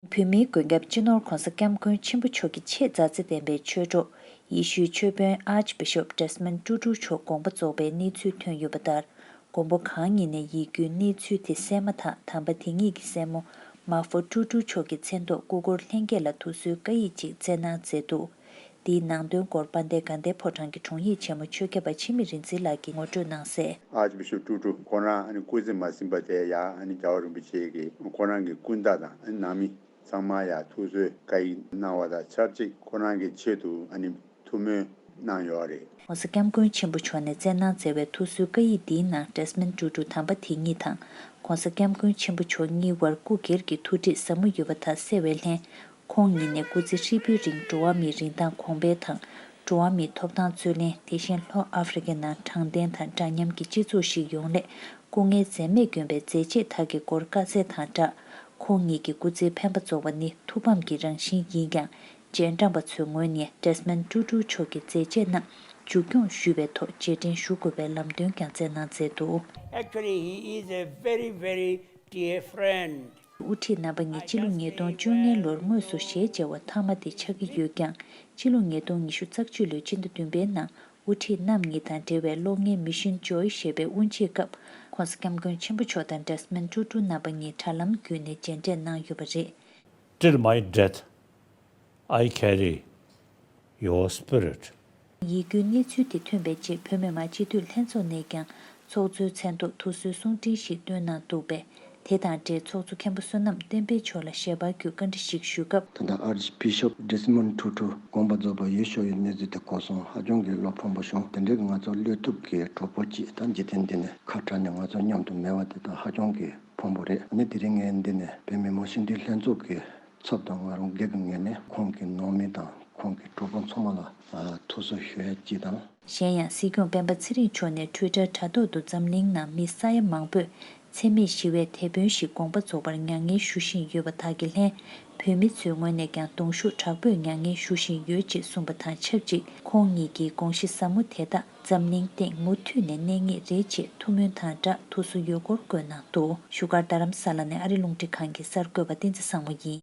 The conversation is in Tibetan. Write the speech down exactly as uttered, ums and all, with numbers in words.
བོད་མིའི་མགོན་སྐྱབས་སྤྱི་ནོར་༧གོང་ས་༧སྐྱབས་མགོན་ཆེན་པོ་མཆོག་གི་ཆེས་མཛའ་བརྩེ་ལྡན་པའི་ཆོས་གྲོགས་ཡེ་ཤུའི་ཆོས་དཔོན་Archbishop Desmond Tutu་མཆོག་དགོངས་པ་རྫོགས་པའི་གནས་ཚུལ་ཐོན་ཡོད་པ་ལྟར། དགོང་མོ་གང་ཉིད་ནས་ཡིད་སྐྱོའི་གནས་ཚུལ་དེ་གསན་མ་ཐག་དམ་པ་དེ་ཉིད་ཀྱི་སྲས་མོ་མ་ཧྥོ་ཀྲུ་ཀྲུ་མཆོག་གི་མཚན་ཐོག་སྐུ་འཁོར་ལྷན་རྒྱས་ལ་ཐུགས་གསོའི་བཀའ་ཡིག་ཅིག་བསྩལ་གནང་མཛད་འདུག་དེའི་ནང་དོན་སྐོར་དཔལ་ལྡན་དགའ་ལྡན་ཕོ་བྲང་གི་དྲུང་ཡིག་ཆེན་མོ་ཆོས་སྐྱབས་པ་འཆི་མེད་རིག་འཛིན་ལགས་ཀྱིས་ངོ་སྤྲོད་གནང་གསལ། Archbishop Tutu་ཁོ་རང་ཨ་ནི་སྐུ་ཚེ་མ་ཟིན་པ་དེ་ཡང་ཨ་ནི་རྒྱལ་བ་རིན་པོ་ཆེ་གིས་ཁོ་རང་གི་སྐུ་ཟླ་དང་ཨ་ནི་ནང་མི་ཚང་མ་ཡང་ཐུགས་གསོའི་བཀའ་ཡིག་གནང་བ་དང་ཆབས་ཅིག་ཁོ་རང་གི་ཆེད་དུ་ཨ་ནི་ཐུགས་སྨོན་གནང་ཡོད་རེད། ྋགོང་ས་ྋསྐྱབས་མགོན་ཆེན་པོ་མཆོག་ནས་བསྩལ་གནང་མཛད་པའི་ཐུགས་གསོའི་བཀའ་ཡིག་འདིའི་ནང་Desmond Tutu་དམ་པ་དེ་ཉིད་དང་ྋགོང་ས་ྋསྐྱབས་མགོན་ཆེན་པོ་མཆོག་གཉིས་བར་སྐུ་སྒེར་གྱི་ཐུགས་འདྲིས་ཟབ་མོ་ཡོད་པ་དག་གསལ་བའི་ལྷན། ཁོང་ཉིད་ནས་སྐུ་ཚེ་ཧྲིལ་པོའི་རིང་འགྲོ་བ་མིའི་རིན་ཐང་གོང་འཕེལ་དང་འགྲོ་བ་མིའི་ཐོབ་ཐང་རྩོད་ལེན། དེ་བཞིན་ལྷོ་ཨ་ཧྥེ་རི་ཁའི་ནང་དྲང་བདེན་དང་འདྲ་མཉམ་གྱི་སྤྱི་ཚོགས་ཤིག་ཡོང་སླད་སྐུ་ངལ་འཛེམས་མེད་བསྐྱོན་པའི་མཛད་རྗེས་དག་གི་སྐོར་བཀའ་སྩལ་དང་སྦྲགས། ཁོང་ཉིད་ཀྱི་སྐུ་ཚེའི་འཕེན་པ་རྫོགས་པ་ནི་ཐུགས་ཕམ་གྱི་རང་བཞིན་ཡིན་ཀྱང་། རྗེས་འབྲང་པ་ཚོའི་ངོས་ནས་Desmond་Tutu་མཆོག་གི་མཛད་རྗེས་རྣམས་མཇུག་སྐྱོང་ཞུ་བའི་ཐོག་རྗེས་དྲན་ཞུ་དགོས་པའི་ལམ་སྟོན་ཀྱང་སྩལ་གནང་མཛད་འདུག Actually, he is a very, very dear friend. དབུ་ཁྲིད་རྣམ་པ་གཉིས་སྤྱི་ལོ་ཉིས་སྟོང་བཅོ་ལྔའི་ལོར་དངོས་སུ་ཞལ་མཇལ་བ་མཐའ་མ་དེ་ཆགས་ཀྱི་ཡོད་ཀྱང་། སྤྱི་ལོ་ཉིས་སྟོང་ཉི་ཤུ་རྩ་གཅིག་ལོའི་སྤྱི་ཟླ་བདུན་པའི་ནང་དབུ་ཁྲིད་རྣམ་གཉིས་དང་འབྲེལ་བའི་གློག་བརྙན་Mission Joy་ཞེས་པའི་དབུ་འབྱེད་སྐབས་ྋགོང་ས་ྋསྐྱབས་མགོན་ཆེན་པོ་མཆོག་དང་Desmond་ཀྲུ་ཀྲུ་རྣམ་པ་གཉིས་དྲ་ལམ་བརྒྱུད་ནས་མཇལ་འཕྲད་གནང་ཡོད་པ་རེད། Till my death, I carry your spirit. ཡིད་སྐྱོའི་གནས་ཚུལ་དེ་ཐོན་པའི་རྗེས་བོད་མི་མང་སྤྱི་འཐུས་ལྷན་ཚོགས་ནས་ཀྱང་ཚོགས་གཙོའི་མཚན་ཐོག་ཐུགས་གསོའི་གསུང་འཕྲིན་ཞིག་བཏོན་གནང་འདུག་པས། དེ་དང་འབྲེལ་ཚོགས་གཙོ་མཁན་པོ་བསོད་ནམས་བསྟན་འཕེལ་མཆོག་ལ་ཞལ་པར་བརྒྱུད་བཀའ་འདྲི་ཞིག་ཞུས་སྐབས། ད་ལྟ་Archbishop Desmond Tutu་དགོངས་པ་རྫོགས་པ་ཡུལ་ཤོར་ཡོད་གནས་ཚུལ་དེ་གོ་སོང་། ཧ་ཅང་གི་བློ་ཕམ་པོ་བྱུང་། དེ་འདྲའི་ང་ཚོ་བློས་ཐུབ་ཀྱི་གྲོགས་པོ་གཅིག་ད་འཇིག་རྟེན་འདི་ནས་ཁ་བྲལ་ནས་ང་ཚོ་མཉམ་དུ་མེད་པ་དེ་ད་ཧ་ཅང་གི་ཕམ་པོ་རེད། ཨ་ནི་དེ་རིང་ངས་འདི་ནས་བོད་མི་མང་སྤྱི་འཐུས་ལྷན་ཚོགས་ཀྱི་ཚབ་དང་ང་རང་སྒེར་གྱི་ངོས་ནས་ཁོང་གི་ནང་མི་དང་ཁོང་གི་གྲོགས་པོ་ཚང་མ་ལ་ཨ་ཐུགས་གསོ་ཞུ་ཡ་གཅིག་དང་། གཞན་ཡང་སྲིད་སྐྱོང་སྤེན་པ་ཚེ་རིང་མཆོག་ནས་Twitter་དྲ་ཐོག་ཏུ་འཛམ་གླིང་ནང་མི་ས་ཡ་མང་པོས་འཚེ་མེད་ཞི་བའི་དེད་དཔོན་ཞིག་དགོངས་པ་རྫོགས་པར་མྱ་ངན་ཞུ་བཞིན་ཡོད་པ་དག་གི་ལྷན། བོད་མི་ཚོའི་ངོས་ནས་ཀྱང་གདུང་ཤུགས་དྲག་པོས་མྱ་ངན་ཞུ་བཞིན་ཡོད་ཅེས་གསུངས་པ་དང་ཆབས་ཅིག་ཁོང་ཉིད་ཀྱི་དགོངས་གཞི་ཟབ་མོ་དེ་དག་འཛམ་གླིང་སྟེང་མུ་མཐུད་ནས་གནས་ངེས་རེད་ཅེས་ཐུགས་སྨོན་དང་སྦྲགས་ཐུགས་གསོ་ཡོད་སྐོར་བཀོད་གནང་འདུག་བཞུགས་སྒར་རྡ་རམ་ས་ལ་ནས་ཨ་རི་རླུང་འཕྲིན་ཁང་གི་གསར་འགོད་པ་བསྟན་འཛིན་བཟང་མོ་ཡིན།